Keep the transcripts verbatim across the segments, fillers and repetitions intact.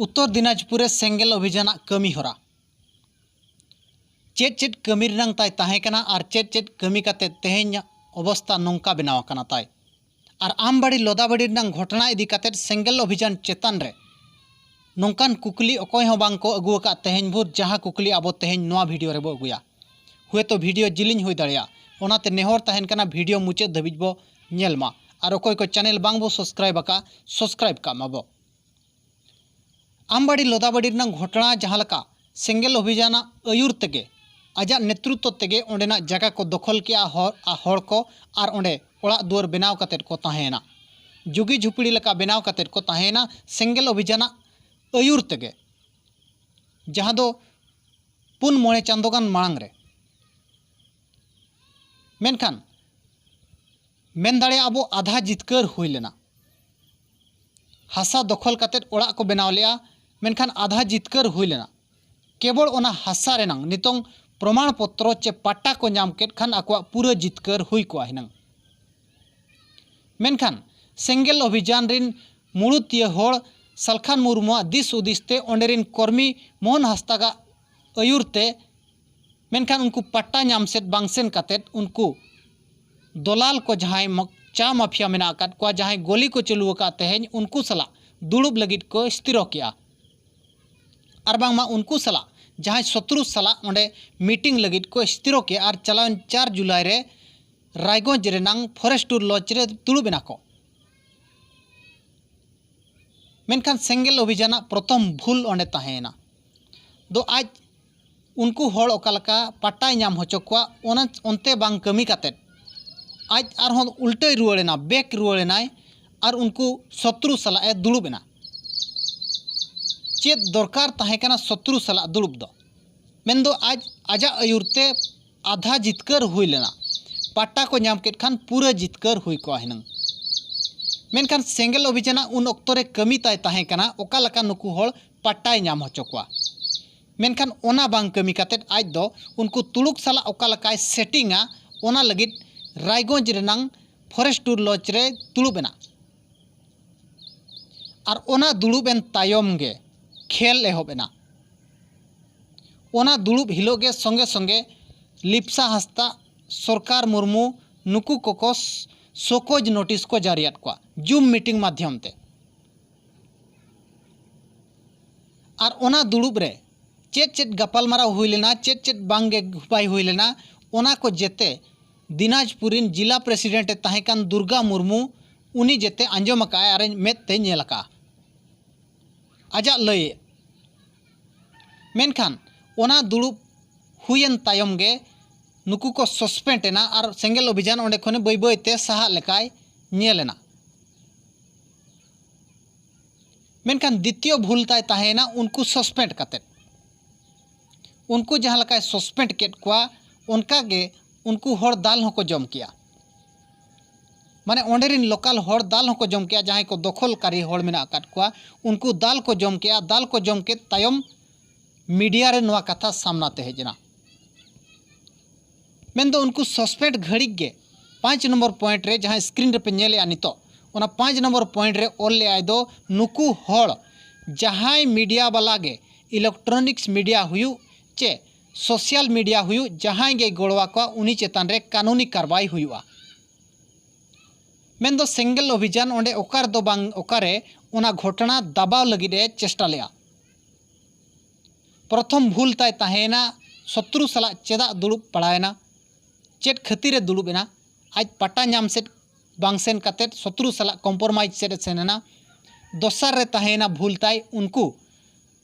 ᱩᱛᱛᱚᱨ ᱫᱤᱱᱟᱡᱽᱯᱩᱨ ᱨᱮ ᱥᱮᱸᱜᱮᱞ ᱚᱵᱷᱤᱡᱟᱱᱟᱜ ᱠᱟᱹᱢᱤ ᱦᱚᱨᱟ᱾ ᱪᱮᱫ ᱪᱮᱫ ᱠᱟᱹᱢᱤ ᱨᱮᱱᱟᱝ ᱛᱟᱭ ᱛᱟᱦᱮᱸ ᱠᱟᱱᱟ ᱟᱨ ᱪᱮᱫ ᱪᱮᱫ ᱠᱟᱹᱢᱤ ᱠᱟᱛᱮ ᱛᱮᱦᱮᱧ ᱚᱵᱚᱥᱛᱟ ᱱᱚᱝᱠᱟ ᱵᱮᱱᱟᱣ ᱟᱠᱟᱱᱟ ᱛᱟᱭ? ᱟᱨ ᱟᱢᱵᱟᱲᱤ ᱞᱚᱫᱟᱵᱟᱲᱤ ᱨᱮᱱᱟᱝ ᱜᱷᱚᱴᱚᱱᱟ ᱤᱫᱤ ᱠᱟᱛᱮ ᱥᱮᱸᱜᱮᱞ ᱚᱵᱷᱤᱡᱟᱱ ᱪᱮᱛᱟᱱ ᱨᱮ ᱱᱚᱝᱠᱟᱱ ᱠᱩᱠᱞᱤ ᱚᱠᱚᱭ ᱦᱚᱸ ᱵᱟᱝ ᱠᱚ ᱟᱹᱜᱩ ᱟᱠᱟᱫ ᱛᱮᱦᱮᱧ ᱵᱷᱳᱨ, ᱡᱟᱦᱟᱸ ᱠᱩᱠᱞᱤ ᱟᱵᱚ ᱛᱮᱦᱮᱧ ᱱᱚᱣᱟ ᱵᱷᱤᱰᱤᱭᱳ ᱨᱮᱵᱚ ᱟᱹᱜᱩᱭᱟ᱾ ᱦᱩᱭᱛᱚ ᱵᱷᱤᱰᱤᱭᱳ ᱡᱤᱞᱤᱧ ᱦᱩᱭ ᱫᱟᱲᱮᱭᱟᱜᱼᱟ, ᱚᱱᱟᱛᱮ ᱱᱮᱦᱚᱨ ᱛᱟᱦᱮᱱ ᱠᱟᱱᱟ ᱵᱷᱤᱰᱤᱭᱳ ᱢᱩᱪᱟᱹᱫ ᱫᱷᱟᱹᱵᱤᱡ ᱵᱚ ᱧᱮᱞ ᱢᱟ᱾ ᱟᱨ ᱚᱠᱚᱭ ᱠᱚ ᱪᱮᱱᱮᱞ ᱵᱟᱝ ᱵᱚ ᱥᱟᱵᱥᱠᱨᱟᱭᱤᱵ ᱟᱠᱟᱫ, ᱥᱟᱵᱥᱠᱨᱟᱭᱤᱵ ᱠᱟᱜ ᱢᱟᱵᱚ᱾ ᱟᱢᱵᱟᱲᱤ ᱞᱚᱫᱟᱵᱟᱲᱤ ᱨᱮᱱᱟᱜ ᱜᱷᱚᱴᱚᱱᱟ ᱡᱟᱦᱟᱸ ᱞᱮᱠᱟ ᱥᱮᱸᱜᱮᱞ ᱚᱵᱷᱤᱡᱟᱱᱟᱜ ᱟᱹᱭᱩᱨ ᱛᱮᱜᱮ, ᱟᱡᱟᱜ ᱱᱮᱛᱨᱤᱛᱵ ᱛᱮᱜᱮ ᱚᱸᱰᱮᱱᱟᱜ ᱡᱟᱭᱜᱟ ᱠᱚ ᱫᱚᱠᱷᱚᱞ ᱠᱮᱜᱼᱟ ᱦᱚᱲ, ᱟᱨ ᱦᱚᱲ ᱠᱚ, ᱟᱨ ᱚᱸᱰᱮ ᱚᱲᱟᱜ ᱫᱩᱣᱟᱹᱨ ᱵᱮᱱᱟᱣ ᱠᱟᱛᱮᱫ ᱠᱚ ᱛᱟᱦᱮᱸᱭᱮᱱᱟ᱾ ᱡᱩᱜᱤ ᱡᱷᱩᱯᱲᱤ ᱞᱮᱠᱟ ᱵᱮᱱᱟᱣ ᱠᱟᱛᱮᱫ ᱠᱚ ᱛᱟᱦᱮᱸᱭᱮᱱᱟ ᱥᱮᱸᱜᱮᱞ ᱚᱵᱷᱤᱡᱟᱱᱟᱜ ᱟᱹᱭᱩᱨ ᱛᱮᱜᱮ, ᱡᱟᱦᱟᱸ ᱫᱚ ᱯᱩᱱ ᱢᱚᱬᱮ ᱪᱟᱸᱫᱳ ᱜᱟᱱ ᱢᱟᱲᱟᱝ ᱨᱮ᱾ ᱢᱮᱱᱠᱷᱟᱱ ᱢᱮᱱ ᱫᱟᱲᱮᱭᱟᱜᱼᱟ ᱵᱚ ᱟᱫᱷᱟ ᱡᱤᱛᱠᱟᱹᱨ ᱦᱩᱭ ᱞᱮᱱᱟ᱾ ᱦᱟᱥᱟ ᱫᱚᱠᱷᱚᱞ ᱠᱟᱛᱮᱫ ᱚᱲᱟᱜ ᱠᱚ ᱵᱮᱱᱟᱣ ᱞᱮᱜᱼᱟ, ᱢᱮᱱᱠᱷᱟᱱ ᱟᱫᱷᱟ ᱡᱤᱛᱠᱟᱹᱨ ᱦᱩᱭ ᱞᱮᱱᱟ᱾ ᱠᱮᱵᱚᱞ ᱚᱱᱟ ᱦᱟᱥᱟ ᱨᱮᱱᱟᱝ ᱱᱤᱛᱚᱝ ᱯᱨᱚᱢᱟᱬ ᱯᱚᱛᱨᱚ ᱪᱮ ᱯᱟᱴᱟ ᱠᱚ ᱧᱟᱢ ᱠᱮᱫ ᱠᱷᱟᱱ ᱟᱠᱚᱣᱟᱜ ᱯᱩᱨᱟᱹ ᱡᱤᱛᱠᱟᱹᱨ ᱦᱩᱭ ᱠᱚᱜᱼᱟ ᱦᱩᱱᱟᱹᱝ᱾ ᱢᱮᱱᱠᱷᱟᱱ ᱥᱮᱸᱜᱮᱞ ᱚᱵᱷᱤᱡᱟᱱ ᱨᱤᱱ ᱢᱩᱲᱩᱛᱤᱭᱟᱹ ᱦᱚᱲ ᱥᱟᱞᱠᱷᱟᱱ ᱢᱩᱨᱢᱩᱣᱟᱜ ᱫᱤᱥ ᱦᱩᱫᱤᱥ ᱛᱮ ᱚᱸᱰᱮ ᱨᱤᱱ ᱠᱚᱨᱢᱤ ᱢᱳᱦᱚᱱ ᱦᱟᱸᱥᱫᱟᱜᱟᱜ ᱟᱹᱭᱩᱨ ᱛᱮ, ᱢᱮᱱᱠᱷᱟᱱ ᱩᱱᱠᱩ ᱯᱟᱴᱟ ᱧᱟᱢ ᱥᱮᱫ ᱵᱟᱝ ᱥᱮᱱ ᱠᱟᱛᱮᱫ ᱩᱱᱠᱩ ᱫᱚᱞᱟᱞ ᱠᱚ ᱡᱟᱦᱟᱸᱭ ᱢᱚ-, ᱪᱟ ᱢᱟᱯᱷᱤᱭᱟ ᱢᱮᱱᱟᱜ ᱟᱠᱟᱫ ᱠᱚᱣᱟ, ᱡᱟᱦᱟᱸᱭ ᱜᱚᱞᱤ ᱠᱚ ᱪᱟᱹᱞᱩ ᱟᱠᱟᱫ ᱛᱮᱦᱮᱧ, ᱩᱱᱠᱩ ᱥᱟᱞᱟᱜ ᱫᱩᱲᱩᱵ ᱞᱟᱹᱜᱤᱫ ᱠᱚ ᱥᱛᱷᱤᱨᱚ ᱠᱮᱜᱼᱟ᱾ ᱟᱨ ᱵᱟᱝᱢᱟ ᱩᱱᱠᱩ ᱥᱟᱞᱟᱜ ᱡᱟᱦᱟᱸᱭ ᱥᱚᱛᱨᱩ ᱥᱟᱞᱟᱜ ᱚᱸᱰᱮ ᱢᱤᱴᱤᱝ ᱞᱟᱹᱜᱤᱫ ᱠᱚ ᱥᱛᱷᱤᱨᱚ ᱠᱮᱜᱼᱟ ᱟᱨ ᱪᱟᱞᱟᱣᱮᱱ ᱪᱟᱨ ᱡᱩᱞᱟᱭ ᱨᱮ ᱨᱟᱭᱜᱚᱸᱡᱽ ᱨᱮᱱᱟᱝ ᱯᱷᱚᱨᱮᱥᱴ ᱴᱩᱨ ᱞᱚᱡᱽ ᱨᱮ ᱫᱩᱲᱩᱵ ᱮᱱᱟ ᱠᱚ᱾ ᱢᱮᱱᱠᱷᱟᱱ ᱥᱮᱸᱜᱮᱞ ᱚᱵᱷᱤᱡᱟᱱᱟᱜ ᱯᱨᱚᱛᱷᱚᱢ ᱵᱷᱩᱞ ᱚᱸᱰᱮ ᱛᱟᱦᱮᱸᱭᱮᱱᱟ ᱫᱚ ᱟᱡ ᱩᱱᱠᱩ ᱦᱚᱲ ᱚᱠᱟ ᱞᱮᱠᱟ ᱯᱟᱴᱟᱭ ᱧᱟᱢ ᱦᱚᱪᱚ ᱠᱚᱣᱟ, ᱚᱱᱟ ᱚᱱᱛᱮ ᱵᱟᱝ ᱠᱟᱹᱢᱤ ᱠᱟᱛᱮᱫ ᱟᱡ ᱟᱨᱦᱚᱸ ᱩᱞᱴᱟᱹᱭ ᱨᱩᱣᱟᱹᱲ ᱮᱱᱟ, ᱵᱮᱠ ᱨᱩᱣᱟᱹᱲ ᱮᱱᱟᱭ ᱟᱨ ᱩᱱᱠᱩ ᱥᱚᱛᱨᱩ ᱥᱟᱞᱟᱜ ᱮ ᱫᱩᱲᱩᱵ ᱮᱱᱟ᱾ ᱪᱮᱫ ᱫᱚᱨᱠᱟᱨ ᱛᱟᱦᱮᱸ ᱠᱟᱱᱟ ᱥᱚᱛᱨᱩ ᱥᱟᱞᱟᱜ ᱫᱩᱲᱩᱵ ᱫᱚ? ᱢᱮᱱᱫᱚ ᱟᱡ, ᱟᱡᱟᱜ ᱟᱹᱭᱩᱨ ᱛᱮ ᱟᱫᱷᱟ ᱡᱤᱛᱠᱟᱹᱨ ᱦᱩᱭ ᱞᱮᱱᱟ, ᱯᱟᱴᱟ ᱠᱚ ᱧᱟᱢ ᱠᱮᱫ ᱠᱷᱟᱱ ᱯᱩᱨᱟᱹ ᱡᱤᱛᱠᱟᱹᱨ ᱦᱩᱭ ᱠᱚᱜᱼᱟ ᱦᱩᱱᱟᱹᱝ᱾ ᱢᱮᱱᱠᱷᱟᱱ ᱥᱮᱸᱜᱮᱞ ᱚᱵᱷᱤᱡᱟᱱᱟᱜ ᱩᱱ ᱚᱠᱛᱚ ᱨᱮ ᱠᱟᱹᱢᱤ ᱛᱟᱭ ᱛᱟᱦᱮᱸ ᱠᱟᱱᱟ ᱚᱠᱟ ᱞᱮᱠᱟ ᱱᱩᱠᱩ ᱦᱚᱲ ᱯᱟᱴᱟᱭ ᱧᱟᱢ ᱦᱚᱪᱚ ᱠᱚᱣᱟ᱾ ᱢᱮᱱᱠᱷᱟᱱ ᱚᱱᱟ ᱵᱟᱝ ᱠᱟᱹᱢᱤ ᱠᱟᱛᱮᱫ ᱟᱡ ᱫᱚ ᱩᱱᱠᱩ ᱛᱩᱲᱩᱠ ᱥᱟᱞᱟᱜ ᱚᱠᱟ ᱞᱮᱠᱟᱭ ᱥᱮᱴᱤᱝᱟ, ᱚᱱᱟ ᱞᱟᱹᱜᱤᱫ ᱨᱟᱭᱜᱚᱸᱡᱽ ᱨᱮᱱᱟᱝ ᱯᱷᱚᱨᱮᱥᱴ ᱴᱩᱨ ᱞᱚᱡᱽ ᱨᱮ ᱫᱩᱲᱩᱵ ᱮᱱᱟ᱾ ᱟᱨ ᱚᱱᱟ ᱫᱩᱲᱩᱵ ᱮᱱ ᱛᱟᱭᱚᱢ ᱜᱮ ᱠᱷᱮᱞ ᱮᱦᱚᱵ ᱮᱱᱟ᱾ ᱚᱱᱟ ᱫᱩᱲᱩᱵ ᱦᱤᱞᱳᱜ ᱜᱮ ᱥᱚᱸᱜᱮ ᱥᱚᱸᱜᱮ ᱞᱤᱯᱥᱟ ᱦᱟᱸᱥᱫᱟ, ᱥᱚᱨᱠᱟᱨ ᱢᱩᱨᱢᱩ ᱱᱩᱠᱩ ᱠᱚᱠᱚ ᱥᱚᱠᱚᱡᱽ ᱱᱳᱴᱤᱥ ᱠᱚ ᱡᱟᱹᱨᱤᱭᱟᱫ ᱠᱚᱣᱟ ᱡᱩᱢ ᱢᱤᱴᱤᱝ ᱢᱟᱫᱽᱫᱷᱚᱢ ᱛᱮ᱾ ᱟᱨ ᱚᱱᱟ ᱫᱩᱲᱩᱵ ᱨᱮ ᱪᱮᱫ ᱪᱮᱫ ᱜᱟᱯᱟᱞᱢᱟᱨᱟᱣ ᱦᱩᱭ ᱞᱮᱱᱟ, ᱪᱮᱫ ᱪᱮᱫ ᱵᱟᱝ ᱜᱮ ᱵᱟᱭ ᱦᱩᱭ ᱞᱮᱱᱟ, ᱚᱱᱟ ᱠᱚ ᱡᱮᱛᱮ ᱫᱤᱱᱟᱡᱽᱯᱩᱨ ᱨᱤᱱ ᱡᱤᱞᱟ ᱯᱨᱮᱥᱤᱰᱮᱱᱴ ᱮ ᱛᱟᱦᱮᱸ ᱠᱟᱱ ᱫᱩᱨᱜᱟ ᱢᱩᱨᱢᱩ, ᱩᱱᱤ ᱡᱮᱛᱮ ᱟᱸᱡᱚᱢ ᱟᱠᱟᱫᱼᱟᱭ ᱟᱨ ᱢᱮᱫ ᱛᱮᱭ ᱧᱮᱞ ᱟᱠᱟᱫᱼᱟ᱾ ᱟᱡᱟᱜ ᱞᱟᱹᱭ᱾ ᱢᱮᱱᱠᱷᱟᱱ ᱚᱱᱟ ᱫᱩᱲᱩᱵ ᱦᱩᱭᱮᱱ ᱛᱟᱭᱚᱢ ᱜᱮ ᱱᱩᱠᱩ ᱠᱚ ᱥᱚᱥᱯᱮᱱᱰ ᱮᱱᱟ ᱟᱨ ᱥᱮᱸᱜᱮᱞ ᱚᱵᱷᱤᱡᱟᱱ ᱚᱸᱰᱮ ᱠᱷᱚᱱ ᱵᱟᱹᱭ ᱵᱟᱹᱭ ᱛᱮ ᱥᱟᱦᱟᱜ ᱞᱮᱠᱟᱭ ᱧᱮᱞ ᱮᱱᱟ᱾ ᱢᱮᱱᱠᱷᱟᱱ ᱫᱤᱛᱤᱭᱚ ᱵᱷᱩᱞ ᱛᱟᱭ ᱛᱟᱦᱮᱸᱭᱮᱱᱟ ᱩᱱᱠᱩ ᱥᱚᱥᱯᱮᱱᱰ ᱠᱟᱛᱮᱫ᱾ ᱩᱱᱠᱩ ᱡᱟᱦᱟᱸ ᱞᱮᱠᱟᱭ ᱥᱚᱥᱯᱮᱱᱰ ᱠᱮᱫ ᱠᱚᱣᱟ, ᱚᱱᱠᱟ ᱜᱮ ᱩᱱᱠᱩ ᱦᱚᱲ ᱫᱟᱞ ᱦᱚᱸᱠᱚ ᱡᱚᱢ ᱠᱮᱜᱼᱟ᱾ ᱢᱟᱱᱮ ᱚᱸᱰᱮ ᱨᱤᱱ ᱞᱳᱠᱟᱞ ᱦᱚᱲ ᱫᱟᱞ ᱦᱚᱸᱠᱚ ᱡᱚᱢ ᱠᱮᱜᱼᱟ, ᱡᱟᱦᱟᱸᱭ ᱠᱚ ᱫᱚᱠᱷᱚᱞᱠᱟᱨᱤ ᱦᱚᱲ ᱢᱮᱱᱟᱜ ᱟᱠᱟᱫ ᱠᱚᱣᱟ, ᱩᱱᱠᱩ ᱫᱟᱞ ᱠᱚ ᱡᱚᱢ ᱠᱮᱜᱼᱟ᱾ ᱫᱟᱞ ᱠᱚ ᱡᱚᱢ ᱠᱮᱫ ᱛᱟᱭᱚᱢ ᱢᱤᱰᱤᱭᱟ ᱨᱮ ᱱᱚᱣᱟ ᱠᱟᱛᱷᱟ ᱥᱟᱢᱱᱟ ᱛᱮ ᱦᱮᱡ ᱮᱱᱟ᱾ ᱢᱮᱱᱫᱚ ᱩᱱᱠᱩ ᱥᱚᱥᱯᱮᱱᱰ ᱜᱷᱟᱹᱲᱤᱡ ᱜᱮ ᱯᱟᱸᱪ ᱱᱚᱢᱵᱚᱨ ᱯᱚᱭᱮᱱᱴ ᱨᱮ ᱡᱟᱦᱟᱸ ᱥᱠᱨᱤᱱ ᱨᱮᱯᱮ ᱧᱮᱞᱮᱜᱼᱟ ᱱᱤᱛᱚᱜ, ᱚᱱᱟ ᱯᱟᱸᱪ ᱱᱚᱢᱵᱚᱨ ᱯᱚᱭᱮᱱᱴ ᱨᱮ ᱚᱞ ᱞᱮᱜᱼᱟᱭ ᱫᱚ, ᱱᱩᱠᱩ ᱦᱚᱲ ᱡᱟᱦᱟᱸᱭ ᱢᱤᱰᱤᱭᱟ ᱵᱟᱞᱟ ᱜᱮ, ᱤᱞᱮᱠᱴᱨᱚᱱᱤᱠᱥ ᱢᱤᱰᱤᱭᱟ ᱦᱩᱭᱩᱜ ᱪᱮ ᱥᱳᱥᱟᱞ ᱢᱤᱰᱤᱭᱟ ᱦᱩᱭᱩᱜ, ᱡᱟᱦᱟᱸᱭ ᱜᱮᱭ ᱜᱚᱲᱚ ᱟᱠᱚᱣᱟ ᱩᱱᱤ ᱪᱮᱛᱟᱱ ᱨᱮ ᱠᱟᱹᱱᱩᱱᱤ ᱠᱟᱨᱵᱟᱭ ᱦᱩᱭᱩᱜᱼᱟ᱾ ᱢᱮᱱᱫᱚ ᱥᱮᱸᱜᱮᱞ ᱚᱵᱷᱤᱡᱟᱱ ᱚᱸᱰᱮ ᱚᱠᱟ ᱨᱮᱫᱚ ᱵᱟᱝ ᱚᱠᱟᱨᱮ ᱚᱱᱟ ᱜᱷᱚᱴᱚᱱᱟ ᱫᱟᱵᱟᱣ ᱞᱟᱹᱜᱤᱫ ᱮ ᱪᱮᱥᱴᱟ ᱞᱮᱜᱼᱟ᱾ ᱯᱨᱚᱛᱷᱚᱢ ᱵᱷᱩᱞ ᱛᱟᱭ ᱛᱟᱦᱮᱸᱭᱮᱱᱟ ᱥᱚᱛᱨᱩ ᱥᱟᱞᱟᱜ ᱪᱮᱫᱟᱜ ᱫᱩᱲᱩᱵ ᱯᱟᱲᱟᱣᱮᱱᱟ, ᱪᱮᱫ ᱠᱷᱟᱹᱛᱤᱨ ᱮ ᱫᱩᱲᱩᱵ ᱮᱱᱟ, ᱟᱡ ᱯᱟᱴᱟ ᱧᱟᱢ ᱥᱮᱫ ᱵᱟᱝ ᱥᱮᱱ ᱠᱟᱛᱮᱫ ᱥᱚᱛᱨᱩ ᱥᱟᱞᱟᱜ ᱠᱚᱢᱯᱨᱚᱢᱟᱭᱤᱡᱽ ᱥᱮᱫ ᱮ ᱥᱮᱱ ᱮᱱᱟ᱾ ᱫᱚᱥᱟᱨ ᱨᱮ ᱛᱟᱦᱮᱸᱭᱮᱱᱟ ᱵᱷᱩᱞ ᱛᱟᱭ, ᱩᱱᱠᱩ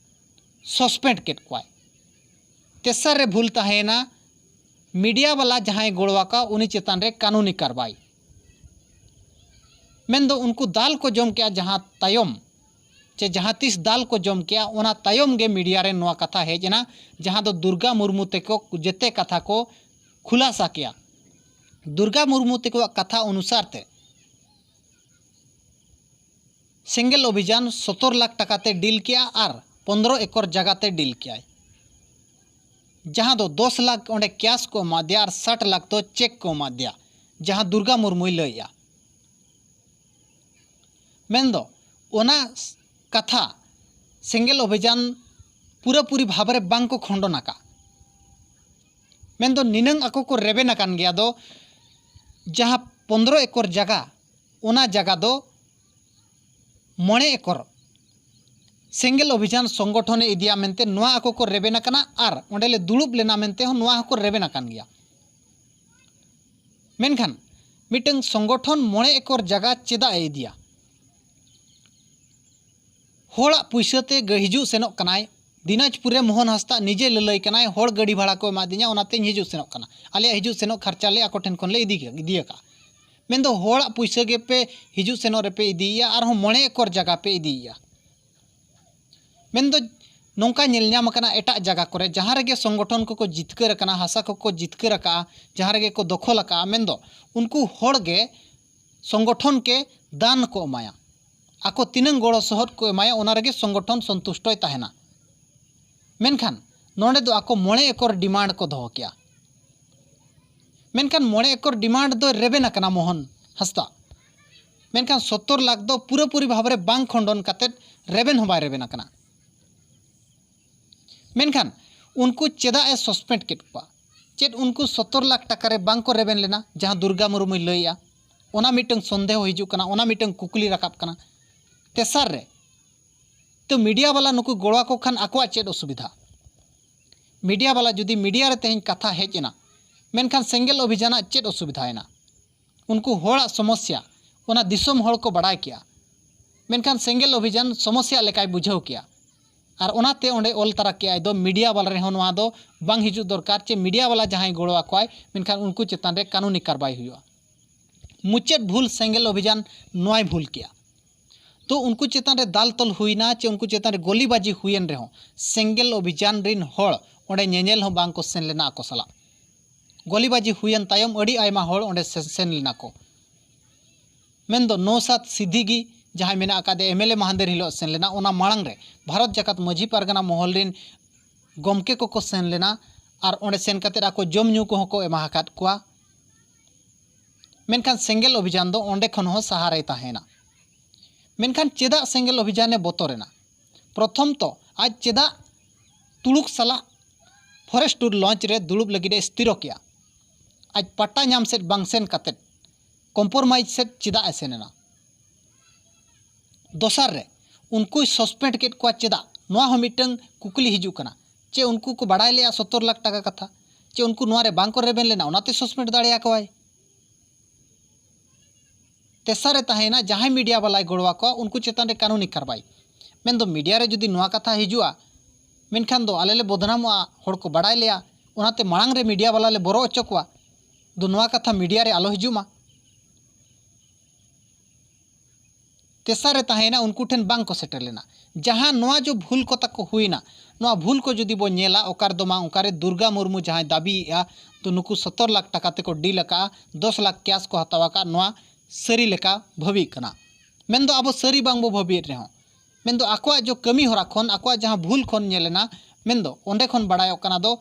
ᱥᱚᱥᱯᱮᱱᱰ ᱠᱮᱫ ᱠᱚᱣᱟᱭ᱾ ᱛᱮᱥᱟᱨ ᱨᱮ ᱵᱷᱩᱞ ᱛᱟᱦᱮᱸᱭᱮᱱᱟ ᱢᱤᱰᱤᱭᱟ ᱵᱟᱞᱟ ᱡᱟᱦᱟᱸᱭ ᱜᱚᱲᱚ ᱟᱠᱟᱫ ᱩᱱᱤ ᱪᱮᱛᱟᱱ ᱨᱮ ᱠᱟᱹᱱᱩᱱᱤ ᱠᱟᱨᱵᱟᱭ᱾ ᱢᱮᱱᱫᱚ ᱩᱱᱠᱩ ᱫᱟᱞ ᱠᱚ ᱡᱚᱢ ᱠᱮᱜᱼᱟ ᱡᱟᱦᱟᱸ ᱛᱟᱭᱚᱢ, ᱪᱮ ᱡᱟᱦᱟᱸ ᱛᱤᱥ ᱫᱟᱞ ᱠᱚ ᱡᱚᱢ ᱠᱮᱜᱼᱟ, ᱚᱱᱟ ᱛᱟᱭᱚᱢ ᱜᱮ ᱢᱤᱰᱤᱭᱟ ᱨᱮ ᱱᱚᱣᱟ ᱠᱟᱛᱷᱟ ᱦᱮᱡ ᱮᱱᱟ, ᱡᱟᱦᱟᱸ ᱫᱚ ᱫᱩᱨᱜᱟ ᱢᱩᱨᱢᱩ ᱛᱮᱠᱚ ᱡᱮᱛᱮ ᱠᱟᱛᱷᱟ ᱠᱚ ᱠᱷᱩᱞᱟᱥᱟ ᱠᱮᱜᱼᱟ᱾ ᱫᱩᱨᱜᱟ ᱢᱩᱨᱢᱩ ᱛᱮᱠᱚᱣᱟᱜ ᱠᱟᱛᱷᱟ ᱚᱱᱩᱥᱟᱨ ᱛᱮ ᱥᱮᱸᱜᱮᱞ ᱚᱵᱷᱤᱡᱟᱱ ᱥᱚᱛᱛᱚᱨ ᱞᱟᱠᱷ ᱴᱟᱠᱟ ᱛᱮ ᱰᱤᱞ ᱠᱮᱜᱼᱟ ᱟᱨ ᱯᱚᱱᱫᱽᱨᱚ ᱮᱠᱚᱨ ᱡᱟᱭᱜᱟ ᱛᱮ ᱰᱤᱞ ᱠᱮᱜᱼᱟᱭ, ᱡᱟᱦᱟᱸ ᱫᱚ ᱫᱚᱥ ᱞᱟᱠᱷ ᱚᱸᱰᱮ ᱠᱮᱥ ᱠᱚ ᱮᱢᱟ ᱫᱮᱭᱟ ᱟᱨ ᱥᱟᱴ ᱞᱟᱠᱷ ᱫᱚ ᱪᱮᱠ ᱠᱚ ᱮᱢᱟ ᱫᱮᱭᱟ, ᱡᱟᱦᱟᱸ ᱫᱩᱨᱜᱟ ᱢᱩᱨᱢᱩᱭ ᱞᱟᱹᱭᱮᱜᱼᱟ᱾ ᱢᱮᱱᱫᱚ ᱚᱱᱟ ᱠᱟᱛᱷᱟ ᱥᱮᱸᱜᱮᱞ ᱚᱵᱷᱤᱡᱟᱱ ᱯᱩᱨᱟᱹᱯᱩᱨᱤ ᱵᱷᱟᱵᱽ ᱨᱮ ᱵᱟᱝ ᱠᱚ ᱠᱷᱚᱸᱰᱚᱱ ᱟᱠᱟᱫ᱾ ᱢᱮᱱᱫᱚ ᱱᱤᱱᱟᱹᱝ ᱟᱠᱚ ᱠᱚ ᱨᱮᱵᱮᱱ ᱟᱠᱟᱱ ᱜᱮᱭᱟ ᱫᱚ, ᱡᱟᱦᱟᱸ ᱯᱚᱱᱫᱽᱨᱚ ᱮᱠᱚᱨ ᱡᱟᱭᱜᱟ, ᱚᱱᱟ ᱡᱟᱭᱜᱟ ᱫᱚ ᱢᱚᱬᱮ ᱮᱠᱚᱨ ᱥᱮᱸᱜᱮᱞ ᱚᱵᱷᱤᱡᱟᱱ ᱥᱚᱝᱜᱚᱴᱷᱚᱱᱮ ᱤᱫᱤᱭᱟ ᱢᱮᱱᱛᱮ ᱱᱚᱣᱟ ᱟᱠᱚ ᱠᱚ ᱨᱮᱵᱮᱱ ᱟᱠᱟᱱᱟ, ᱟᱨ ᱚᱸᱰᱮ ᱞᱮ ᱫᱩᱲᱩᱵ ᱞᱮᱱᱟ ᱢᱮᱱᱛᱮ ᱦᱚᱸ ᱱᱚᱣᱟ ᱦᱚᱸᱠᱚ ᱨᱮᱵᱮᱱ ᱟᱠᱟᱱ ᱜᱮᱭᱟ᱾ ᱢᱮᱱᱠᱷᱟᱱ ᱢᱤᱫᱴᱟᱝ ᱥᱚᱝᱜᱚᱴᱷᱚᱱ ᱢᱚᱬᱮ ᱮᱠᱚᱨ ᱡᱟᱭᱜᱟ ᱪᱮᱫᱟᱜ ᱮ ᱤᱫᱤᱭᱟ? ᱦᱚᱲᱟᱜ ᱯᱩᱭᱥᱟᱹ ᱛᱮ ᱜᱟᱹ-, ᱦᱤᱡᱩᱜ ᱥᱮᱱᱚᱜ ᱠᱟᱱᱟᱭ᱾ ᱫᱤᱱᱟᱡᱽᱯᱩᱨ ᱨᱮ ᱢᱳᱦᱚᱱ ᱦᱟᱸᱥᱫᱟ ᱱᱤᱡᱮ ᱞᱟᱹᱞᱟᱹᱭ ᱠᱟᱱᱟᱭ, "ᱦᱚᱲ ᱜᱟᱹᱰᱤ ᱵᱷᱟᱲᱟ ᱠᱚ ᱮᱢᱟᱫᱤᱧᱟ, ᱚᱱᱟᱛᱮᱧ ᱦᱤᱡᱩᱜ ᱥᱮᱱᱚᱜ ᱠᱟᱱᱟ, ᱟᱞᱮᱭᱟᱜ ᱦᱤᱡᱩᱜ ᱥᱮᱱᱚᱜ ᱠᱷᱚᱨᱪᱟ ᱞᱮ ᱟᱠᱚ ᱴᱷᱮᱱ ᱠᱷᱚᱱ ᱞᱮ ᱤᱫᱤ, ᱤᱫᱤ ᱟᱠᱟᱫᱼᱟ᱾" ᱢᱮᱱᱫᱚ ᱦᱚᱲᱟᱜ ᱯᱩᱭᱥᱟᱹ ᱜᱮᱯᱮ ᱦᱤᱡᱩᱜ ᱥᱮᱱᱚᱜ ᱨᱮᱯᱮ ᱤᱫᱤᱭᱮᱫᱼᱟ, ᱟᱨᱦᱚᱸ ᱢᱚᱬᱮ ᱮᱠᱚᱨ ᱡᱟᱭᱜᱟ ᱯᱮ ᱤᱫᱤᱭᱮᱫᱼᱟ᱾ ᱢᱮᱱᱫᱚ ᱱᱚᱝᱠᱟ ᱧᱮᱞ ᱧᱟᱢ ᱟᱠᱟᱱᱟ ᱮᱴᱟᱜ ᱡᱟᱭᱜᱟ ᱠᱚᱨᱮ, ᱡᱟᱦᱟᱸ ᱨᱮᱜᱮ ᱥᱚᱝᱜᱚᱴᱷᱚᱱ ᱠᱚᱠᱚ ᱡᱤᱛᱠᱟᱹᱨ ᱟᱠᱟᱱᱟ, ᱦᱟᱥᱟ ᱠᱚᱠᱚ ᱡᱤᱛᱠᱟᱹᱨ ᱟᱠᱟᱫᱼᱟ, ᱡᱟᱦᱟᱸ ᱨᱮᱜᱮ ᱠᱚ ᱫᱚᱠᱷᱚᱞ ᱟᱠᱟᱫᱼᱟ, ᱢᱮᱱᱫᱚ ᱩᱱᱠᱩ ᱦᱚᱲ ᱜᱮ ᱥᱚᱝᱜᱚᱴᱷᱚᱱ ᱠᱮ ᱫᱟᱱ ᱠᱚ ᱮᱢᱟᱭᱟ᱾ ᱟᱠᱚ ᱛᱤᱱᱟᱹᱝ ᱜᱚᱲᱚ ᱥᱚᱦᱚᱫ ᱠᱚ ᱮᱢᱟᱭᱟ, ᱚᱱᱟ ᱨᱮᱜᱮ ᱥᱚᱝᱜᱚᱴᱷᱚᱱ ᱥᱚᱱᱛᱩᱥᱴᱚᱭ ᱛᱟᱦᱮᱱᱟ᱾ ᱢᱮᱱᱠᱷᱟᱱ ᱱᱚᱰᱮ ᱫᱚ ᱟᱠᱚ ᱢᱚᱬᱮ ᱮᱠᱚᱨ ᱰᱤᱢᱟᱱᱰ ᱠᱚ ᱫᱚᱦᱚ ᱠᱮᱜᱼᱟ᱾ ᱢᱮᱱᱠᱷᱟᱱ ᱢᱚᱬᱮ ᱮᱠᱚᱨ ᱰᱤᱢᱟᱱᱰ ᱫᱚᱭ ᱨᱮᱵᱮᱱ ᱟᱠᱟᱱᱟ ᱢᱳᱦᱚᱱ ᱦᱟᱸᱥᱫᱟ᱾ ᱢᱮᱱᱠᱷᱟᱱ ᱥᱚᱛᱛᱚᱨ ᱞᱟᱠᱷ ᱫᱚ ᱯᱩᱨᱟᱹᱯᱩᱨᱤ ᱵᱷᱟᱵᱽ ᱨᱮ ᱵᱟᱝ ᱠᱷᱚᱸᱰᱚᱱ ᱠᱟᱛᱮᱫ ᱨᱮᱵᱮᱱ ᱦᱚᱸ ᱵᱟᱭ ᱨᱮᱵᱮᱱ ᱟᱠᱟᱱᱟ᱾ ᱢᱮᱱᱠᱷᱟᱱ ᱩᱱᱠᱩ ᱪᱮᱫᱟᱜ ᱮ ᱥᱚᱥᱯᱮᱱᱰ ᱠᱮᱫ ᱠᱚᱣᱟ? ᱪᱮᱫ ᱩᱱᱠᱩ ᱥᱚᱛᱛᱚᱨ ᱞᱟᱠᱷ ᱴᱟᱠᱟ ᱨᱮ ᱵᱟᱝ ᱠᱚ ᱨᱮᱵᱮᱱ ᱞᱮᱱᱟ, ᱡᱟᱦᱟᱸ ᱫᱩᱨᱜᱟ ᱢᱩᱨᱢᱩᱭ ᱞᱟᱹᱭᱮᱜᱼᱟ? ᱚᱱᱟ ᱢᱤᱫᱴᱟᱝ ᱥᱚᱱᱫᱮᱦᱚ ᱦᱤᱡᱩᱜ ᱠᱟᱱᱟ, ᱚᱱᱟ ᱢᱤᱫᱴᱟᱝ ᱠᱩᱠᱞᱤ ᱨᱟᱠᱟᱵ ᱠᱟᱱᱟ᱾ ᱛᱮᱥᱟᱨ ᱨᱮ, ᱛᱚ ᱢᱤᱰᱤᱭᱟ ᱵᱟᱞᱟ ᱱᱩᱠᱩ ᱜᱚᱲᱚ ᱟᱠᱚ ᱠᱷᱟᱱ ᱟᱠᱚᱣᱟᱜ ᱪᱮᱫ ᱚᱥᱩᱵᱤᱫᱷᱟ? ᱢᱤᱰᱤᱭᱟ ᱵᱟᱞᱟ ᱡᱩᱫᱤ ᱢᱤᱰᱤᱭᱟ ᱨᱮ ᱛᱮᱦᱮᱧ ᱠᱟᱛᱷᱟ ᱦᱮᱡ ᱮᱱᱟ, ᱢᱮᱱᱠᱷᱟᱱ ᱥᱮᱸᱜᱮᱞ ᱚᱵᱷᱤᱡᱟᱱᱟᱜ ᱪᱮᱫ ᱚᱥᱩᱵᱤᱫᱷᱟ ᱮᱱᱟ? ᱩᱱᱠᱩ ᱦᱚᱲᱟᱜ ᱥᱚᱢᱚᱥᱭᱟ ᱚᱱᱟ ᱫᱤᱥᱚᱢ ᱦᱚᱲ ᱠᱚ ᱵᱟᱲᱟᱭ ᱠᱮᱜᱼᱟ, ᱢᱮᱱᱠᱷᱟᱱ ᱥᱮᱸᱜᱮᱞ ᱚᱵᱷᱤᱡᱟᱱ ᱥᱚᱢᱚᱥᱭᱟ ᱞᱮᱠᱟᱭ ᱵᱩᱡᱷᱟᱹᱣ ᱠᱮᱜᱼᱟ᱾ ᱟᱨ ᱚᱱᱟᱛᱮ ᱚᱸᱰᱮ ᱚᱞ ᱛᱟᱨᱟ ᱠᱮᱜᱼᱟᱭ ᱫᱚ, ᱢᱤᱰᱤᱭᱟ ᱵᱟᱞᱟ ᱨᱮᱦᱚᱸ ᱱᱚᱣᱟ ᱫᱚ ᱵᱟᱝ ᱦᱤᱡᱩᱜ ᱫᱚᱨᱠᱟᱨ, ᱪᱮ ᱢᱤᱰᱤᱭᱟ ᱵᱟᱞᱟ ᱡᱟᱦᱟᱸᱭ ᱜᱚᱲᱚ ᱟᱠᱚᱣᱟᱭ, ᱢᱮᱱᱠᱷᱟᱱ ᱩᱱᱠᱩ ᱪᱮᱛᱟᱱ ᱨᱮ ᱠᱟᱹᱱᱩᱱᱤ ᱠᱟᱨᱵᱟᱭ ᱦᱩᱭᱩᱜᱼᱟ᱾ ᱢᱩᱪᱟᱹᱫ ᱵᱷᱩᱞ ᱥᱮᱸᱜᱮᱞ ᱚᱵᱷᱤᱡᱟᱱ ᱱᱚᱣᱟᱭ ᱵᱷᱩᱞ ᱠᱮᱜᱼᱟ᱾ ᱛᱚ ᱩᱱᱠᱩ ᱪᱮᱛᱟᱱ ᱨᱮ ᱫᱟᱞ ᱛᱚᱞ ᱦᱩᱭᱱᱟ, ᱪᱮ ᱩᱱᱠᱩ ᱪᱮᱛᱟᱱ ᱨᱮ ᱜᱚᱞᱤᱵᱟᱡᱤ ᱦᱩᱭᱮᱱ ᱨᱮᱦᱚᱸ, ᱥᱮᱸᱜᱮᱞ ᱚᱵᱷᱤᱡᱟᱱ ᱨᱤᱱ ᱦᱚᱲ ᱚᱸᱰᱮ ᱧᱮᱧᱮᱞ ᱦᱚᱸ ᱵᱟᱝ ᱠᱚ ᱥᱮᱱ ᱞᱮᱱᱟ ᱟᱠᱚ ᱥᱟᱞᱟᱜ᱾ ᱜᱚᱞᱤᱵᱟᱡᱤ ᱦᱩᱭᱮᱱ ᱛᱟᱭᱚᱢ ᱟᱹᱰᱤ ᱟᱭᱢᱟ ᱦᱚᱲ ᱚᱸᱰᱮ ᱥᱮ-, ᱥᱮᱱ ᱞᱮᱱᱟ ᱠᱚ᱾ ᱢᱮᱱᱫᱚ ᱱᱚᱣᱥᱟᱫ ᱥᱤᱫᱫᱤᱜᱤ ᱡᱟᱦᱟᱸᱭ ᱢᱮᱱᱟᱜ ᱟᱠᱟᱫᱮ, ᱮᱢ ᱮᱞ ᱮ ᱢᱟᱦᱟᱱᱫᱮᱨ ᱦᱤᱞᱳᱜ ᱥᱮᱱ ᱞᱮᱱᱟ, ᱚᱱᱟ ᱢᱟᱲᱟᱝ ᱨᱮ ᱵᱷᱟᱨᱚᱛ ᱡᱟᱠᱟᱛ ᱢᱟᱹᱡᱷᱤ ᱯᱟᱨᱜᱟᱱᱟ ᱢᱚᱦᱚᱞ ᱨᱤᱱ ᱜᱚᱢᱠᱮ ᱠᱚᱠᱚ ᱥᱮᱱ ᱞᱮᱱᱟ᱾ ᱟᱨ ᱚᱸᱰᱮ ᱥᱮᱱ ᱠᱟᱛᱮᱫ ᱟᱠᱚ ᱡᱚᱢ ᱧᱩ ᱠᱚᱦᱚᱸ ᱠᱚ ᱮᱢᱟ ᱟᱠᱟᱫ ᱠᱚᱣᱟ᱾ ᱢᱮᱱᱠᱷᱟᱱ ᱥᱮᱸᱜᱮᱞ ᱚᱵᱷᱤᱡᱟᱱ ᱫᱚ ᱚᱸᱰᱮ ᱠᱷᱚᱱ ᱦᱚᱸ ᱥᱟᱦᱟᱨᱮᱭ ᱛᱟᱦᱮᱸᱭᱮᱱᱟ᱾ ᱢᱮᱱᱠᱷᱟᱱ ᱪᱮᱫᱟᱜ ᱥᱮᱸᱜᱮᱞ ᱚᱵᱷᱤᱡᱟᱱᱮ ᱵᱚᱛᱚᱨᱮᱱᱟ? ᱯᱨᱚᱛᱷᱚᱢ ᱛᱚ, ᱟᱡ ᱪᱮᱫᱟᱜ ᱛᱩᱲᱩᱠ ᱥᱟᱞᱟᱜ ᱯᱷᱚᱨᱮᱥᱴ ᱴᱩᱨ ᱞᱚᱧᱪ ᱨᱮ ᱫᱩᱲᱩᱵ ᱞᱟᱹᱜᱤᱫ ᱮ ᱥᱛᱷᱤᱨᱚ ᱠᱮᱜᱼᱟ? ᱟᱡ ᱯᱟᱴᱟ ᱧᱟᱢ ᱥᱮᱫ ᱵᱟᱝ ᱥᱮᱱ ᱠᱟᱛᱮᱫ ᱠᱚᱢᱯᱨᱚᱢᱟᱭᱤᱡᱽ ᱥᱮᱫ ᱪᱮᱫᱟᱜ ᱮ ᱥᱮᱱ ᱮᱱᱟ? ᱫᱚᱥᱟᱨ ᱨᱮ, ᱩᱱᱠᱩᱭ ᱥᱚᱥᱯᱮᱱᱰ ᱠᱮᱫ ᱠᱚᱣᱟ ᱪᱮᱫᱟᱜ? ᱱᱚᱣᱟ ᱦᱚᱸ ᱢᱤᱫᱴᱟᱝ ᱠᱩᱠᱞᱤ ᱦᱤᱡᱩᱜ ᱠᱟᱱᱟ᱾ ᱪᱮ ᱩᱱᱠᱩ ᱠᱚ ᱵᱟᱲᱟᱭ ᱞᱮᱜᱼᱟ ᱥᱚᱛᱛᱚᱨ ᱞᱟᱠᱷ ᱴᱟᱠᱟ ᱠᱟᱛᱷᱟ? ᱪᱮ ᱩᱱᱠᱩ ᱱᱚᱣᱟ ᱨᱮ ᱵᱟᱝ ᱠᱚ ᱨᱮᱵᱮᱱ ᱞᱮᱱᱟ, ᱚᱱᱟᱛᱮ ᱥᱚᱥᱯᱮᱱᱰ ᱫᱟᱲᱮᱭᱟᱠᱚᱣᱟᱭ? ᱛᱮᱥᱟᱨ ᱨᱮ ᱛᱟᱦᱮᱸᱭᱮᱱᱟ, ᱡᱟᱦᱟᱸᱭ ᱢᱤᱰᱤᱭᱟ ᱵᱟᱞᱟᱭ ᱜᱚᱲᱚ ᱟᱠᱚᱣᱟ, ᱩᱱᱠᱩ ᱪᱮᱛᱟᱱ ᱨᱮ ᱠᱟᱹᱱᱩᱱᱤ ᱠᱟᱨᱵᱟᱭ᱾ ᱢᱮᱱᱫᱚ ᱢᱤᱰᱤᱭᱟ ᱨᱮ ᱡᱩᱫᱤ ᱱᱚᱣᱟ ᱠᱟᱛᱷᱟ ᱦᱤᱡᱩᱜᱼᱟ, ᱢᱮᱱᱠᱷᱟᱱ ᱫᱚ ᱟᱞᱮ ᱞᱮ ᱵᱚᱫᱱᱟᱢᱚᱜᱼᱟ, ᱦᱚᱲ ᱠᱚ ᱵᱟᱲᱟᱭ ᱞᱮᱭᱟ, ᱚᱱᱟᱛᱮ ᱢᱟᱲᱟᱝ ᱨᱮ ᱢᱤᱰᱤᱭᱟ ᱵᱟᱞᱟ ᱞᱮ ᱵᱚᱨᱚ ᱦᱚᱪᱚ ᱠᱚᱣᱟ, ᱫᱚ ᱱᱚᱣᱟ ᱠᱟᱛᱷᱟ ᱢᱤᱰᱤᱭᱟ ᱨᱮ ᱟᱞᱚ ᱦᱤᱡᱩᱜ ᱢᱟ᱾ ᱛᱮᱥᱟᱨ ᱨᱮ ᱛᱟᱦᱮᱸᱭᱮᱱᱟ, ᱩᱱᱠᱩ ᱴᱷᱮᱱ ᱵᱟᱝ ᱠᱚ ᱥᱮᱴᱮᱨ ᱞᱮᱱᱟ᱾ ᱡᱟᱦᱟᱸ ᱱᱚᱣᱟ ᱡᱚ ᱵᱷᱩᱞ ᱠᱚ ᱛᱟᱠᱚ ᱦᱩᱭᱱᱟ, ᱱᱚᱣᱟ ᱵᱷᱩᱞ ᱠᱚ ᱡᱩᱫᱤ ᱵᱚᱱ ᱧᱮᱞᱟ, ᱚᱠᱟ ᱨᱮᱫᱚ ᱢᱟ ᱚᱱᱠᱟ ᱨᱮ ᱫᱩᱨᱜᱟ ᱢᱩᱨᱢᱩ ᱡᱟᱦᱟᱸᱭ ᱫᱟᱹᱵᱤᱭᱮᱜᱼᱟ, ᱛᱚ ᱱᱩᱠᱩ ᱥᱚᱛᱛᱚᱨ ᱞᱟᱠᱷ ᱴᱟᱠᱟ ᱛᱮᱠᱚ ᱰᱤᱞ ᱟᱠᱟᱫᱼᱟ, ᱫᱚᱥ ᱞᱟᱠᱷ ᱠᱮᱥ ᱠᱚ ᱦᱟᱛᱟᱣ ᱟᱠᱟᱫ, ᱱᱚᱣᱟ ᱥᱟᱹᱨᱤ ᱞᱮᱠᱟ ᱵᱷᱟᱹᱵᱤᱜ ᱠᱟᱱᱟ᱾ ᱢᱮᱱᱫᱚ ᱟᱵᱚ ᱥᱟᱹᱨᱤ ᱵᱟᱝ ᱵᱚ ᱵᱷᱟᱹᱵᱤᱭᱮᱫ ᱨᱮᱦᱚᱸ, ᱢᱮᱱᱫᱚ ᱟᱠᱚᱣᱟᱜ ᱡᱚ ᱠᱟᱹᱢᱤ ᱦᱚᱨᱟ ᱠᱷᱚᱱ, ᱟᱠᱚᱣᱟᱜ ᱡᱟᱦᱟᱸ ᱵᱷᱩᱞ ᱠᱷᱚᱱ ᱧᱮᱞ ᱮᱱᱟ, ᱢᱮᱱᱫᱚ ᱚᱸᱰᱮ ᱠᱷᱚᱱ ᱵᱟᱲᱟᱭᱚᱜ ᱠᱟᱱᱟ ᱫᱚ,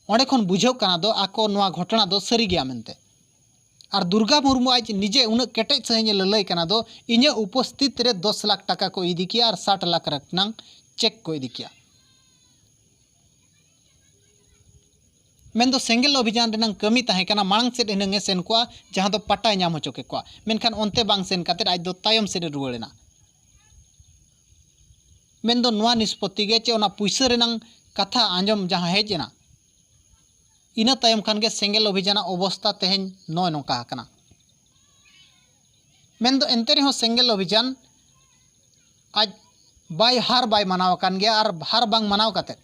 ᱚᱸᱰᱮ ᱠᱷᱚᱱ ᱵᱩᱡᱷᱟᱹᱜ ᱠᱟᱱᱟ ᱫᱚ ᱟᱠᱚ ᱱᱚᱣᱟ ᱜᱷᱚᱴᱚᱱᱟ ᱫᱚ ᱥᱟᱹᱨᱤ ᱜᱮᱭᱟ ᱢᱮᱱᱛᱮ᱾ ᱟᱨ ᱫᱩᱨᱜᱟ ᱢᱩᱨᱢᱩ ᱟᱡ ᱱᱤᱡᱮ ᱩᱱᱟᱹᱜ ᱠᱮᱴᱮᱡ ᱥᱟᱺᱦᱤᱡ ᱮ ᱞᱟᱹᱞᱟᱹᱭ ᱠᱟᱱᱟ ᱫᱚ, ᱤᱧᱟᱹᱜ ᱩᱯᱚᱥᱛᱷᱤᱛ ᱨᱮ ᱫᱚᱥ ᱞᱟᱠᱷ ᱴᱟᱠᱟ ᱠᱚ ᱤᱫᱤ ᱠᱮᱭᱟ ᱟᱨ ᱥᱟᱴ ᱞᱟᱠᱷ ᱨᱮᱱᱟᱝ ᱪᱮᱠ ᱠᱚ ᱤᱫᱤ ᱠᱮᱭᱟ᱾ ᱢᱮᱱᱫᱚ ᱥᱮᱸᱜᱮᱞ ᱚᱵᱷᱤᱡᱟᱱ ᱨᱮᱱᱟᱝ ᱠᱟᱹᱢᱤ ᱛᱟᱦᱮᱸ ᱠᱟᱱᱟ, ᱢᱟᱲᱟᱝ ᱥᱮᱫ ᱦᱩᱱᱟᱹᱝ ᱮ ᱥᱮᱱ ᱠᱚᱜᱼᱟ, ᱡᱟᱦᱟᱸ ᱫᱚ ᱯᱟᱴᱟᱭ ᱧᱟᱢ ᱦᱚᱪᱚ ᱠᱮ ᱠᱚᱣᱟ, ᱢᱮᱱᱠᱷᱟᱱ ᱚᱱᱛᱮ ᱵᱟᱝ ᱥᱮᱱ ᱠᱟᱛᱮᱫ ᱟᱡ ᱫᱚ ᱛᱟᱭᱚᱢ ᱥᱮᱫ ᱮ ᱨᱩᱣᱟᱹᱲ ᱮᱱᱟ᱾ ᱢᱮᱱᱫᱚ ᱱᱚᱣᱟ ᱱᱤᱥᱯᱚᱛᱤ ᱜᱮ ᱪᱮ ᱚᱱᱟ ᱯᱩᱭᱥᱟᱹ ᱨᱮᱱᱟᱝ ᱠᱟᱛᱷᱟ ᱟᱸᱡᱚᱢ ᱡᱟᱦᱟᱸ ᱦᱮᱡ ᱮᱱᱟ, ᱤᱱᱟᱹ ᱛᱟᱭᱚᱢ ᱠᱷᱟᱱ ᱜᱮ ᱥᱮᱸᱜᱮᱞ ᱚᱵᱷᱤᱡᱟᱱᱟᱜ ᱚᱵᱚᱥᱛᱟ ᱛᱮᱦᱮᱧ ᱱᱚᱜᱼᱚᱭ ᱱᱚᱝᱠᱟ ᱟᱠᱟᱱᱟ᱾ ᱢᱮᱱᱫᱚ ᱮᱱᱛᱮ ᱨᱮᱦᱚᱸ ᱥᱮᱸᱜᱮᱞ ᱚᱵᱷᱤᱡᱟᱱ ᱟᱡ ᱵᱟᱭ, ᱦᱟᱨ ᱵᱟᱭ ᱢᱟᱱᱟᱣ ᱟᱠᱟᱱ ᱜᱮᱭᱟ, ᱟᱨ ᱦᱟᱨ ᱵᱟᱝ ᱢᱟᱱᱟᱣ ᱠᱟᱛᱮᱫ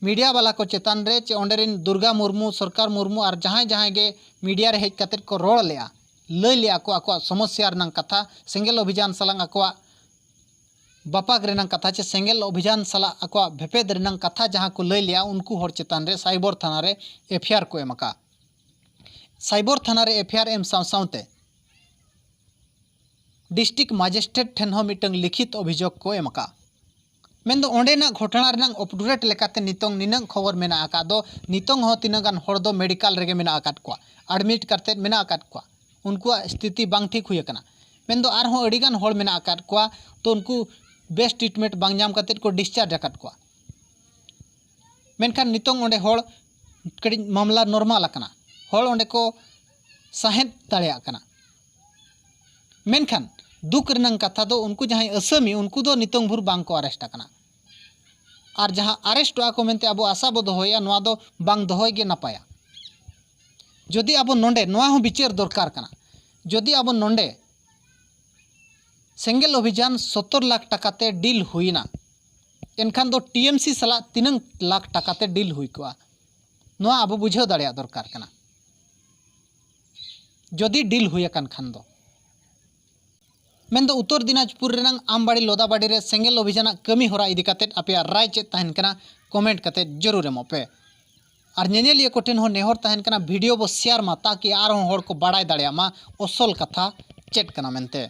ᱢᱤᱰᱤᱭᱟ ᱵᱟᱞᱟ ᱠᱚ ᱪᱮᱛᱟᱱ ᱨᱮ ᱪᱮ ᱚᱸᱰᱮ ᱨᱮᱱ ᱫᱩᱨᱜᱟ ᱢᱩᱨᱢᱩ, ᱥᱚᱨᱠᱟᱨ ᱢᱩᱨᱢᱩ ᱟᱨ ᱡᱟᱦᱟᱸᱭ ᱡᱟᱦᱟᱸᱭ ᱜᱮ ᱢᱤᱰᱤᱭᱟ ᱨᱮ ᱦᱮᱡ ᱠᱟᱛᱮᱫ ᱠᱚ ᱨᱚᱲ ᱞᱮᱜᱼᱟ, ᱞᱟᱹᱭ ᱞᱮᱜᱼᱟ ᱠᱚ ᱟᱠᱚᱣᱟᱜ ᱥᱚᱢᱚᱥᱥᱟ ᱨᱮᱱᱟᱜ ᱠᱟᱛᱷᱟ, ᱥᱮᱸᱜᱮᱞ ᱚᱵᱷᱤᱡᱟᱱ ᱥᱟᱞᱟᱜ ᱟᱠᱚᱣᱟᱜ ᱵᱟᱯᱟᱠ ᱨᱮᱱᱟᱜ ᱠᱟᱛᱷᱟ ᱪᱮ ᱥᱮᱸᱜᱮᱞ ᱚᱵᱷᱤᱡᱟᱱ ᱥᱟᱞᱟᱜ ᱟᱠᱚᱣᱟᱜ ᱵᱷᱮᱯᱮᱫ ᱨᱮᱱᱟᱜ ᱠᱟᱛᱷᱟ ᱡᱟᱦᱟᱸ ᱠᱚ ᱞᱟᱹᱭ ᱞᱮᱜᱼᱟ, ᱩᱱᱠᱩ ᱦᱚᱲ ᱪᱮᱛᱟᱱ ᱨᱮ ᱥᱟᱭᱵᱚᱨ ᱛᱷᱟᱱᱟ ᱨᱮ ᱮᱯᱷ ᱟᱭ ᱟᱨ ᱠᱚ ᱮᱢ ᱟᱠᱟᱫᱼᱟ᱾ ᱥᱟᱭᱵᱚᱨ ᱛᱷᱟᱱᱟ ᱨᱮ ᱮᱯᱷ ᱟᱭ ᱟᱨ ᱮᱢ ᱥᱟᱶ ᱥᱟᱶᱛᱮ ᱰᱤᱥᱴᱨᱤᱠᱴ ᱢᱟᱡᱤᱥᱴᱨᱮᱴ ᱴᱷᱮᱱ ᱦᱚᱸ ᱢᱤᱫᱴᱟᱝ ᱞᱤᱠᱷᱤᱛ ᱚᱵᱷᱤᱡᱳᱜᱽ ᱠᱚ ᱮᱢ ᱟᱠᱟᱫᱼᱟ᱾ ᱢᱮᱱᱫᱚ ᱚᱸᱰᱮᱱᱟᱜ ᱜᱷᱚᱴᱚᱱᱟ ᱨᱮᱱᱟᱜ ᱟᱯᱰᱮᱴ ᱞᱮᱠᱟᱛᱮ ᱱᱤᱛᱚᱝ ᱱᱤᱱᱟᱹᱜ ᱠᱷᱚᱵᱚᱨ ᱢᱮᱱᱟᱜ ᱟᱠᱟᱫ ᱫᱚ, ᱱᱤᱛᱚᱝ ᱦᱚᱸ ᱛᱤᱱᱟᱹᱜ ᱜᱟᱱ ᱦᱚᱲ ᱫᱚ ᱢᱮᱰᱤᱠᱟᱞ ᱨᱮᱜᱮ ᱢᱮᱱᱟᱜ ᱟᱠᱟᱫ ᱠᱚᱣᱟ, ᱟᱰᱢᱤᱴ ᱠᱟᱛᱮᱫ ᱢᱮᱱᱟᱜ ᱟᱠᱟᱫ ᱠᱚᱣᱟ, ᱩᱱᱠᱩᱣᱟᱜ ᱥᱛᱷᱤᱛᱤ ᱵᱟᱝ ᱴᱷᱤᱠ ᱦᱩᱭ ᱟᱠᱟᱱᱟ᱾ ᱢᱮᱱᱫᱚ ᱟᱨᱦᱚᱸ ᱟᱹᱰᱤᱜᱟᱱ ᱦᱚᱲ ᱢᱮᱱᱟᱜ ᱟᱠᱟᱫ ᱠᱚᱣᱟ, ᱛᱚ ᱩᱱᱠᱩ ᱵᱮᱥ ᱴᱨᱤᱴᱢᱮᱱᱴ ᱵᱟᱝ ᱧᱟᱢ ᱠᱟᱛᱮᱫ ᱠᱚ ᱰᱤᱥᱪᱟᱨᱡᱽ ᱟᱠᱟᱫ ᱠᱚᱣᱟ᱾ ᱢᱮᱱᱠᱷᱟᱱ ᱱᱤᱛᱚᱝ ᱚᱸᱰᱮ ᱦᱚᱲ ᱠᱟᱹᱴᱤᱡ ᱢᱟᱢᱞᱟ ᱱᱚᱨᱢᱟᱞ ᱟᱠᱟᱱᱟ, ᱦᱚᱲ ᱚᱸᱰᱮ ᱠᱚ ᱥᱟᱦᱮᱫ ᱫᱟᱲᱮᱭᱟᱜ ᱠᱟᱱᱟ᱾ ᱢᱮᱱᱠᱷᱟᱱ ᱫᱩᱠ ᱨᱮᱱᱟᱜ ᱠᱟᱛᱷᱟ ᱫᱚ ᱩᱱᱠᱩ ᱡᱟᱦᱟᱸᱭ ᱟᱹᱥᱟᱹᱢᱤ, ᱩᱱᱠᱩ ᱫᱚ ᱱᱤᱛᱚᱝ ᱵᱷᱳᱨ ᱵᱟᱝ ᱠᱚ ᱟᱨᱮᱥᱴ ᱟᱠᱟᱱᱟ᱾ ᱟᱨ ᱡᱟᱦᱟᱸ ᱟᱨᱮᱥᱴᱚᱜᱼᱟ ᱠᱚ ᱢᱮᱱᱛᱮ ᱟᱵᱚ ᱟᱥᱟ ᱵᱚ ᱫᱚᱦᱚᱭᱟ, ᱱᱚᱣᱟ ᱫᱚ ᱵᱟᱝ ᱫᱚᱦᱚᱭ ᱜᱮ ᱱᱟᱯᱟᱭᱟ᱾ ᱡᱩᱫᱤ ᱟᱵᱚ ᱱᱚᱰᱮ, ᱱᱚᱣᱟ ᱦᱚᱸ ᱵᱤᱪᱟᱹᱨ ᱫᱚᱨᱠᱟᱨ ᱠᱟᱱᱟ, ᱡᱩᱫᱤ ᱟᱵᱚ ᱱᱚᱰᱮ ᱥᱮᱸᱜᱮᱞ ᱚᱵᱷᱤᱡᱟᱱ ᱥᱚᱛᱛᱚᱨ ᱞᱟᱠᱷ ᱴᱟᱠᱟ ᱛᱮ ᱰᱤᱞ ᱦᱩᱭᱮᱱᱟ, ᱮᱱᱠᱷᱟᱱ ᱫᱚ ᱴᱤ ᱮᱢ ᱥᱤ ᱥᱟᱞᱟᱜ ᱛᱤᱱᱟᱹᱝ ᱞᱟᱠᱷ ᱴᱟᱠᱟ ᱛᱮ ᱰᱤᱞ ᱦᱩᱭ ᱠᱚᱜᱼᱟ? ᱱᱚᱣᱟ ᱟᱵᱚ ᱵᱩᱡᱷᱟᱹᱣ ᱫᱟᱲᱮᱭᱟᱜ ᱫᱚᱨᱠᱟᱨ ᱠᱟᱱᱟ, ᱡᱩᱫᱤ ᱰᱤᱞ ᱦᱩᱭ ᱟᱠᱟᱱ ᱠᱷᱟᱱ ᱫᱚ᱾ ᱢᱮᱱᱫᱚ ᱩᱛᱛᱚᱨ ᱫᱤᱱᱟᱡᱽᱯᱩᱨ ᱨᱮᱱᱟᱝ ᱟᱢᱵᱟᱲᱤ ᱞᱚᱫᱟᱵᱟᱲᱤ ᱨᱮ ᱥᱮᱸᱜᱮᱞ ᱚᱵᱷᱤᱡᱟᱱᱟᱜ ᱠᱟᱹᱢᱤ ᱦᱚᱨᱟ ᱤᱫᱤ ᱠᱟᱛᱮᱫ ᱟᱯᱮᱭᱟᱜ ᱨᱟᱭ ᱪᱮᱫ ᱛᱟᱦᱮᱱ ᱠᱟᱱᱟ, ᱠᱚᱢᱮᱱᱴ ᱠᱟᱛᱮᱫ ᱡᱟᱹᱨᱩᱲ ᱮᱢᱚᱜ ᱯᱮ᱾ ᱟᱨ ᱧᱮᱧᱮᱞᱤᱭᱟᱹ ᱠᱚᱴᱷᱮᱱ ᱦᱚᱸ ᱱᱮᱦᱚᱨ ᱛᱟᱦᱮᱱ ᱠᱟᱱᱟ, ᱵᱷᱤᱰᱤᱭᱳ ᱵᱚ ᱥᱮᱭᱟᱨ ᱢᱟ, ᱛᱟᱠᱤ ᱟᱨᱦᱚᱸ ᱦᱚᱲ ᱠᱚ ᱵᱟᱲᱟᱭ ᱫᱟᱲᱮᱭᱟᱜ ᱢᱟ ᱚᱥᱚᱞ ᱠᱟᱛᱷᱟ ᱪᱮᱫ ᱠᱟᱱᱟ ᱢᱮᱱᱛᱮ᱾